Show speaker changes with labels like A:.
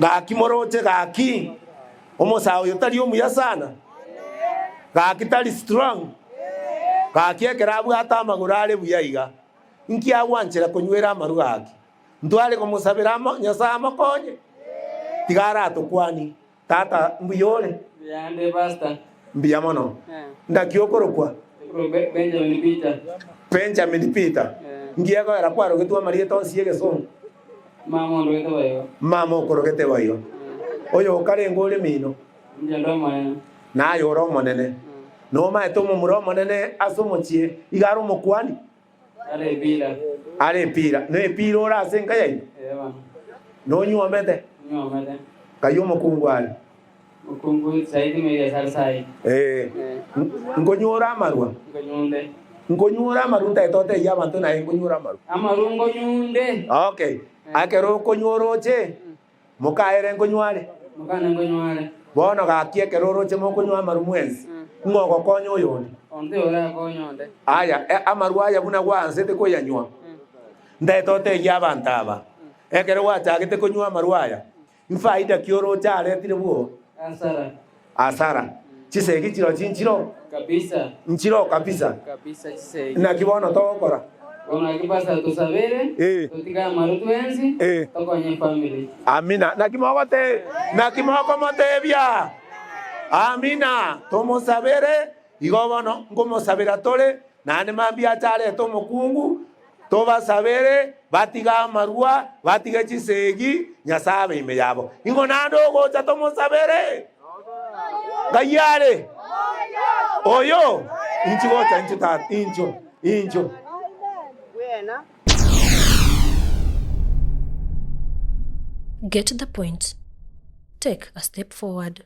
A: Gaki moroche gaki, omosae oyo tari omuya sana? Gaki tari strong? Gaki ekero abwate amagoro are buya iga, inki agwanchera konywera amaru gaki? Ntware komosabera amo Nyasae amokonye? Tiga aratokwanie. Tata, mbuya ore?
B: Mbuya ande, Pastor.
A: Mbuya mono. Ndaki okorokwa?
B: Nkorokwa Benjamin Peter.
A: Benjamin Peter. Nki egoera kwarogetwe amarieta onsi y'egesongo?
B: Mama ondogete boigo.
A: Mama okorogete boigo. Oyo okarenge ore mino?
B: Inche nde omonene.
A: Naye ore omonene. Nomaete omomura omonene ase omochie iga are omokuani?
B: Are epiira.
A: Are epiira. Na epiira ore ase enka yaino?
B: Ee bono.
A: Nonyuomete?
B: Nyuomete.
A: Nkai omokungu are?
B: Mokungu saidi meri ase are sai.
A: Ee. Nkonywa ore amarwa?
B: Nkonywa onde.
A: Nkonywa ore amarwa ntaete otebie abanto naye nkonywa ore amarwa.
B: Amarwa nkonywa onde.
A: Okay. Ekero okonywa oroche, Mokaere nkonywa are?
B: Mokane nkonywa are.
A: Bono gaki ekero oroche mokonywa amarwa mwensi, ng'o ogokonya oyonde?
B: Onde orakonye onde.
A: Aya, amarwa aya buna gwaansete koyanywa, ntaete otebie abanto aba, ekero gwachagete konywa amarwa aya, infaida ki oroche aretire bwoo?
B: Asara.
A: Asara. Chisegi chirochio nchiro?
B: Kabisa.
A: Nchiro kabisa.
B: Kabisa chisegi.
A: Naki bono togokora?
B: Bono naki pastor tosabere,
A: Eh.
B: totige amaru twensi,
A: Eh.
B: tokonye efamily.
A: Amina. Naki mogote, naki mokomotebia? Amina. Tomosabere, igo bono nkomosabera tore, naende mambia ache arete omokungu, tobasabere, batige amarwa, batige chisegi, Nyasae abe ime yabo. Ing'o naende ogocha tomosabere? Ngai are? Oyo? Inchu gocha inchu tata, inchu, inchu.
C: Get the point. Take a step forward.